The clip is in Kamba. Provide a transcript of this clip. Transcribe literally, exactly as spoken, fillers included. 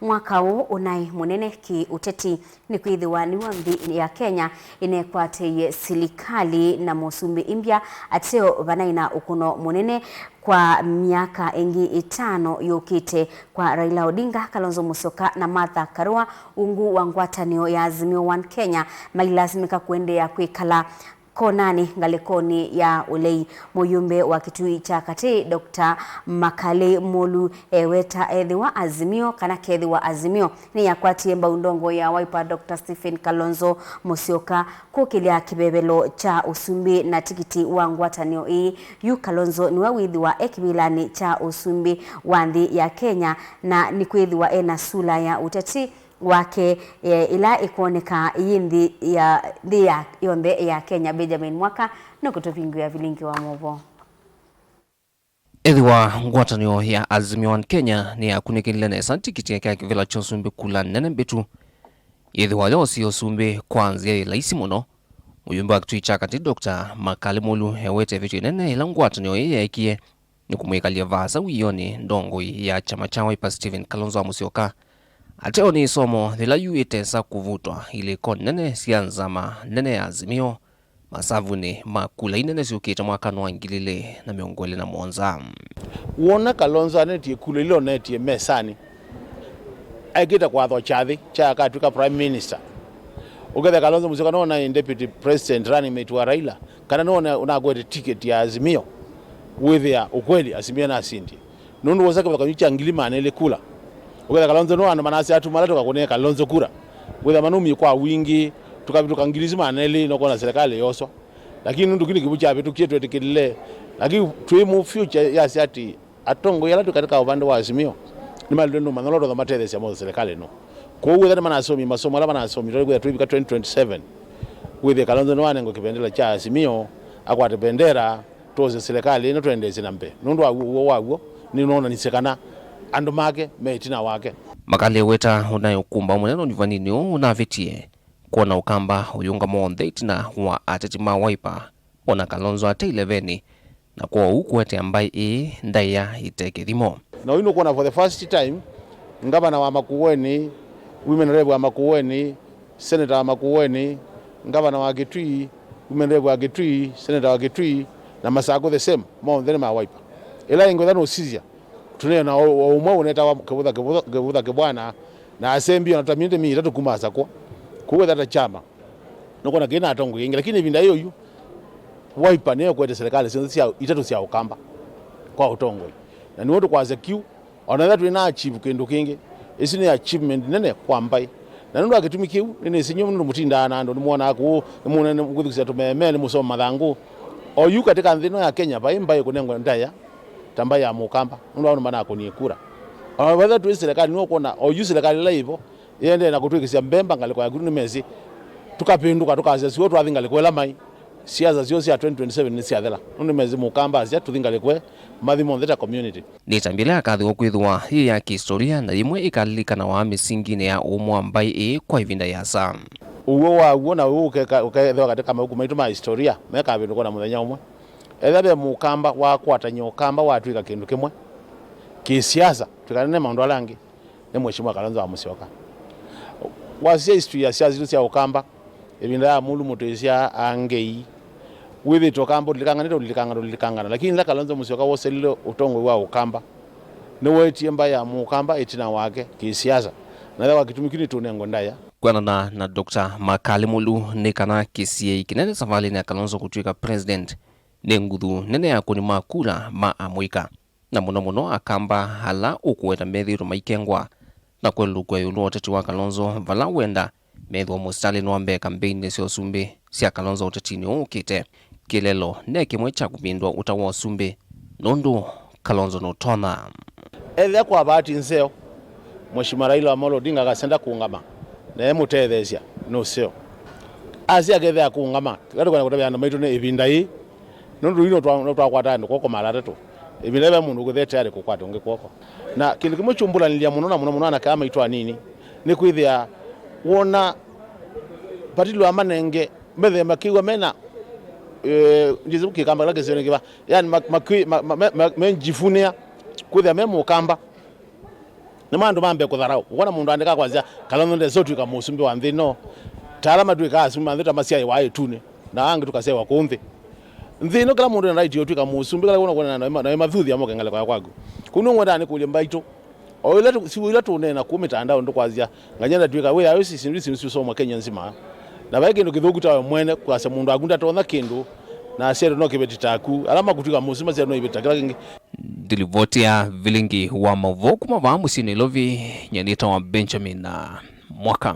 Mwaka ũũ ũnaĩ mũnene kĩ-ũteti nĩkwĩthĩwa nĩw'o nthĩ ya Kenya ĩnekwatĩie silikalĩ na mũsumbĩ imbya ateo vanaĩ na ũkũno mũnene kwa myaka ĩngĩ ĩtano yũkĩte kwa Raila Odinga, Kalonzo Musyoka na Martha Karua ungu wa ngwatanĩo ya Azimio One Kenya mailasimĩka kũendeea kwĩkala konanĩ ngalĩkonĩ ya ũlei. Mũyumbe wa Kitui kya Katĩ, Doctor Makali Mulu eweta ethĩwa Azimio kana kethĩwa Azimio nĩyakwatie mbau ndongoi ya Wiper, Doctor Stephen Kalonzo Musyoka kũkĩlya kĩvevelo kya ũsumbĩ na tikiti wa ngwatanĩo ĩĩ. Yu Kalonzo nĩwe wĩthĩwa e kĩvĩlanĩ kya ũsumbĩ wa nthĩ ya Kenya, na nĩkwĩthĩwa ena sula ya ũteti wake, eh, ĩla ĩkwoneka yĩ nthĩ ya, nthĩ ya yonthe ya Kenya. Benjamin Mwaka nũkũtũvingũĩa vilingi wa movoo. Ethĩwa ngwatanĩo ya Azimio One Kenya nĩyakunĩkĩlile nesa tikiti ya kĩvĩla kya ũsumbĩ kula nene mbĩtu, yĩthĩwa yoosie ũsumbĩ kwa nzĩa yĩ laisi mũno. Mũyumbe wa Kitui kya Katĩ, Doctor Makali Mulu ewete ĩvĩtyo ĩnene ĩla ngwatanĩo ĩĩ yeekie nĩ kũmwĩkalya vaasa wĩonĩ ndongoi ya kyama kya Wiper Stephen Kalonzo wa Musyoka. Ateo nĩ ĩsomo yĩla yu ĩtesa kũvutwa ilĩko nene sya nzama nene ya Azimio masavunĩ ma kula inene syũkĩte mwakanĩ wa ngili ilĩ na mĩongo ĩlĩ na mũonza. Wona Kalonzo anetie kula ila onetie mesanĩ, aikĩte kwathwa kyathĩ kya akatw'ĩka Prime Minister. Ũkethĩa Kalonzo Musyoka nĩwona ĩ Deputy President running mate wa Raila, kana nĩwona ũnakwete ticket ya Azimio, wĩthĩa ũkweli Azimio nasindie. Nũndũ wosa kĩvathũkany'o kya ngili maana elĩ kula, ũkethĩa Kalonzo nĩwe andũ manasya atuma ala tũkakũnĩe Kalonzo kura. Wĩthĩa manumie kwa wingĩ, tũkavĩtũka ngili isu maana elĩ, nũkwona serikali yoswa. Lakini nũndũ kĩu nĩ kĩvu kyavĩtũkie twetĩkĩlile. Lakini twĩ mu future yasya atĩ atongoi ala twĩ katĩ ka ũvande wa Azimio nĩmaĩlĩte nũmanya ũla tũthamatetheesya mothe serikali ĩno. Kwoou wĩthĩa nĩmanasomie masomo ala manasomie, twĩkwĩthĩa twĩvika twenty twenty-seven, wĩthĩe Kalonzo nĩwanengwa kĩvendela kya Azimio, akwate bendera, twose silikalĩ ĩno twendeesye na mbee. Nũndũ wa w'o, w'o wa w'o nĩnoonanisye kana andũ make me ĩtina wake. Makali eweta ũnaĩ ũkũmbaũ mũnene ũnyuvaninĩ ũũ ũnavĩtie kwona Ũkamba ũyũngama onthe ĩtina wa ateti ma Wiper, ona Kalonzo ate ileveni, na kwoou kũetea mbaĩ ĩĩ ndaĩa ĩte kĩthimo. Na ũyu nũkwona for the first time, ngavana wa Makueni, women rep wa Makueni, senator wa Makueni, ngavana wa Kitui, women rep wa Kitui, senator wa Kitui, na Masakũ the same, monthe nĩ ma Wiper. Ĩla ĩngĩ ũtha nũsisya, tũneena o, o ũmwe ũnetawa Kĩvutha, Kĩvutha, Kĩvutha Kĩbwana, na asembi ona ta mĩtĩ mĩitatũ kuma Asakwa. Kũu wetha ta kyama, nũkwona kĩĩ na atongoi aingĩ, lakini ĩvinda yĩĩ ũyu, Wiper nĩyo ĩkwete silikalĩ syonthe sya, itatũ sya Ũkamba kwa ũtongoi. Na nĩw'o tũkwasya kiu, ona ethĩwa twĩ na achieve kĩndũ kĩngĩ, ĩsu nĩ achievement nene kwa mbaĩ. Na nũndũ wa kĩtumi kĩu, nĩnĩsĩ nyw'o nũndũ mũtindaa na andũ, nĩmwonaa kũu, nĩmũnene, nĩmũkwĩthukĩsya tũmeme, nĩmũsoma mathangũ. O yu katĩ ka nthĩ ĩno ya Kenya, vai mbaĩ ĩkũnengwa ndaĩa ta mbaĩ ya Mũkamba, nũndũ andũ manakũnie kura. Ona ethĩwa twĩ silikalĩ, nĩw'o ũkwona o yu silikalĩ ĩla yĩvo, ĩendee na kũtwĩkĩsya mbemba ngalĩko ya Kitui nĩmesĩ, tũkapĩndũka, tũkasya syũa twathi ngalĩko ĩla maĩ. Siasa syoo sya twenty twenty-seven nĩsyathela, nũndũ nĩmesĩ Mũkamba asya tũthi ngalĩko ĩ, mathi monthe ta community. Nĩ ĩtambya ĩla yakathĩwa kwĩthĩwa yĩ ya kĩhistoria na yĩmwe ĩkalilikanawa mĩsinginĩ ya ũmwe wa mbaĩ ĩĩ kwa ĩvinda yĩasa. Ũw'o wa w'o na ũũ ũkeka-, ũkethĩwa katĩ ka mawĩku maitũ ma historia mekavĩndũkwa na mũthenya ũmwe. Ethĩwa ve Mũkamba wakwatany'a Ũkamba watw'ĩka kĩndũ kĩmwe kĩ-siasa, twĩkanene maũndũ ala angĩ, nĩ Mheshimiwa Kalonzo wa Musyoka. Wasisya history ya siasa sitũ sya Ũkamba, ĩvinda ya Mũlũmũ twĩsya Angei, wĩthĩĩtwe Ũkamba ũlilikanganĩte, ũlilikangana, ũlilikangana. Lakini ĩla Kalonzo Musyoka woselile ũtongoi wa Ũkamba, nĩweetie mbaĩ ya Mũkamba ĩtina wake kĩ-siasa. Na ethĩwa kĩtumi kĩu nĩtũnengwe ndaĩa. Kwĩanana na Doctor Makali Mulu, nĩ kana kĩsiĩĩi kĩnene savalĩnĩ ya Kalonzo kũtw'ĩka president nĩ nguthu nene ya akũni ma kura ma amũika, na mũno mũno Akamba ala ũkũweta methĩĩtwe maikengwa na kwelũkw'a ĩũlũ wa ũteti wa Kalonzo, vala wenda methĩwa mũsitalĩnĩ wa mbee kambeinĩ sya ũsumbĩ sya Kalonzo ũtetinĩ ũũ ũkĩte. Kĩlelo ne kĩmwe kya kũvĩndũa ũta wa ũsumbĩ, nũndũ Kalonzo nũtonya. Ethĩa kwa bahati nzeo, Mheshimiwa Raila Amolo Odinga akasenda kũũngama, na emũtetheesya nũseo. Asya akethĩa kũũngama, kĩla tũkwenda kũtavya andũ maitũ nĩ ĩvinda yĩĩ, nũndũ yu no twa-, no twakwata andũ kw'oko mara atatũ. Ĩvinda yĩĩ ve mũndũ ũkũthĩa tayarĩ kũkwata ũngĩ kw'oko. Na kĩndũ kĩmwe kyũmbũlanĩlya mũno, na mũno mũno anake aa maitũ anini, nĩ kwĩthĩa wona vatilwa manenge, methĩa makĩw'a mena, eh, njĩsĩ kĩkamba kĩla kĩseo nĩ kĩva, yani ma-, makĩ-, ma-, ma-, me-, me-, menjivunia kwĩthĩa me Mũkamba. Nĩ maũndũ ma mbee kũtharaũ. Ũkona mũndũ andĩka kwasya, "Kalonzo ndesa ũtw'ĩka mũsumbĩ wa nthĩ ĩno." Ta ala matw'ĩkaa asumbĩ ma nthĩ ta masyaĩwa ĩtunĩ, na angĩ tũkasyaĩwa kũũ nthĩ. Nthĩ ĩno kĩla mũndũ ena right ya ũtw'ĩka mũsumbĩ, kĩla ũnakwenda na, na, na mathuthya moke ngalĩko ya kwaku. Kũu nĩngwendaa nĩkũlye mbaitũ. O ila tu, siu ila tũneena kũu mĩtandaonĩ tũkwasya, Ngany'a ndatw'ĩka wĩa ũyũ, si syĩndũ isu nĩsyũsomwa Kenya nzima. Na vai kĩndũ kĩthũku tawe mwene kwasya mũndũ waku ndatonya kĩndũ, na asyaĩtwe no kĩveti taku. Ala makũtw'ĩka mũsumbĩ masyaĩtwe no iveti ta kĩla kĩngĩ. Ndilivoti ya vilingi wa maũvoo kuma vaa mũsyĩ Nairobi, nyie nĩtawa Benjamin Mwaka.